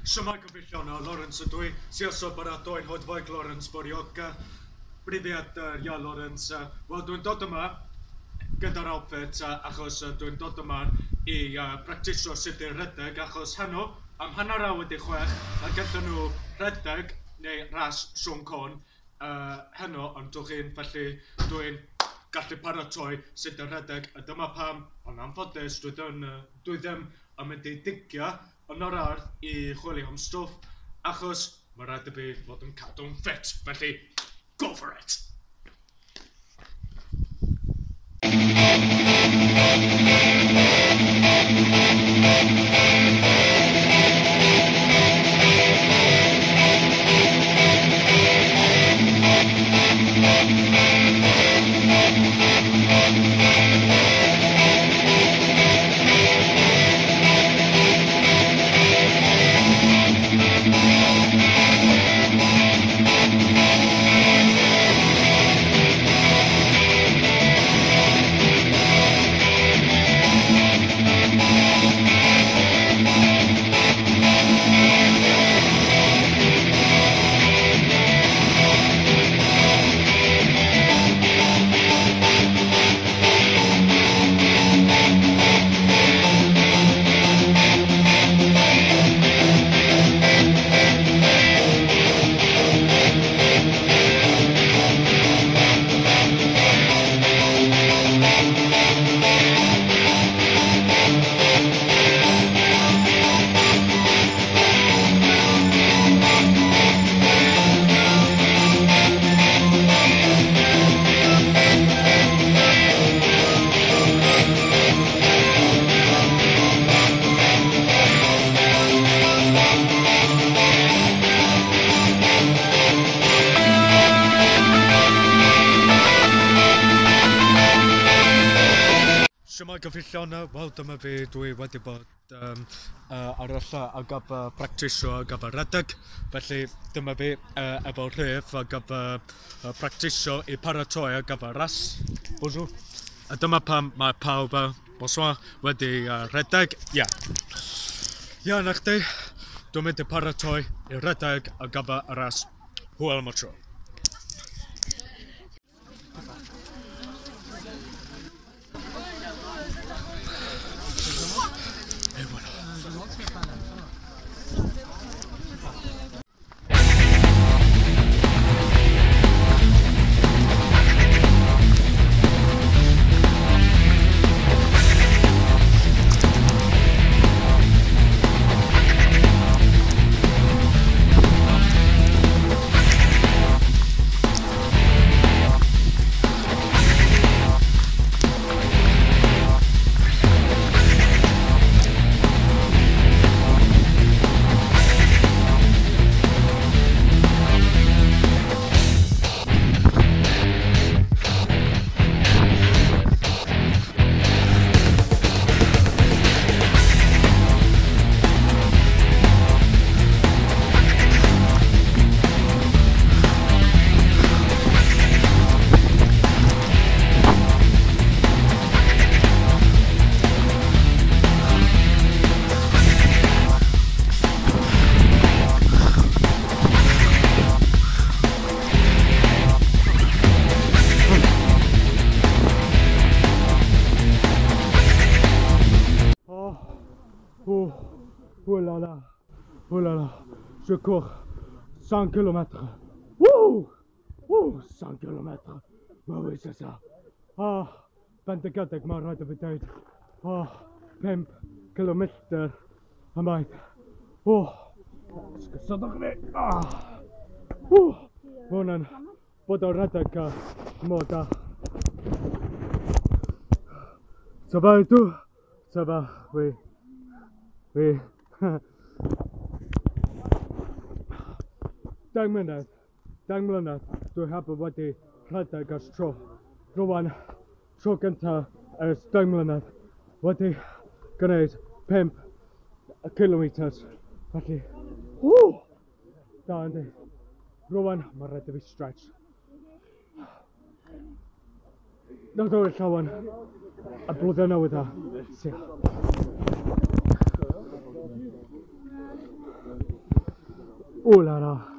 Shwmae gyfeillion, Lawrence ydw i, CSO baratoi Hodfaig Lawrence Forioca. Prifiad, ia Lawrence, wel dwi'n dod yma gyda'r outfit achos dwi'n dod yma i practisio sut i redeg achos heno am 6:30 mae gyda nhw rhedeg neu ras Siôn Corn heno ond dwch chi'n felly dwi'n gallu paratoi sut i redeg a dyma pam ond anffodus dwi ddim, dwi ddim yn mynd i digio yn yr ardd i chwilio am stwff achos mae rhaid i fi fod yn cadw'n ffit, felly go for it! Shwmae gyfeillion, wel dyma fi, dwi wedi bod ar y lle ar gyfer practisio ar gyfer redeg, felly dyma fi efo rhif ar gyfer practisio i paratoi ar gyfer ras. Bonjour. A dyma pam mae pawb, bonsoir, wedi rhedeg, ie. Yeah. Ie, yeah, na chdi, dwi'n mynd i paratoi i redeg ar gyfer y ras. Hwyl am y tro. Et voilà. Oh, oh là là, oh là là, je cours 100 km. Wouh, wouh, 100 km. Ah oui, c'est ça. Ah, bendigedig mae rhaid i fi dweud. Ah, 5 km ymaith. Oh, esgusodwch fi. Ah, wouh, mae hwnna'n bod o'n rhedeg mor da. Ça va et tout? Ça va, oui. Oui. 10 mlynedd, 10 mlynedd, dwi heb wedi rhedeg ers tro. Rwan, tro gyntaf ers 10 mlynedd, wedi gwneud 5 kilometers. Felly, ww, da yndi. Rwan, mae rhaid i fi stretch. Nadolig llawen, a blwyddyn newydd dda. See ya. Oh là là.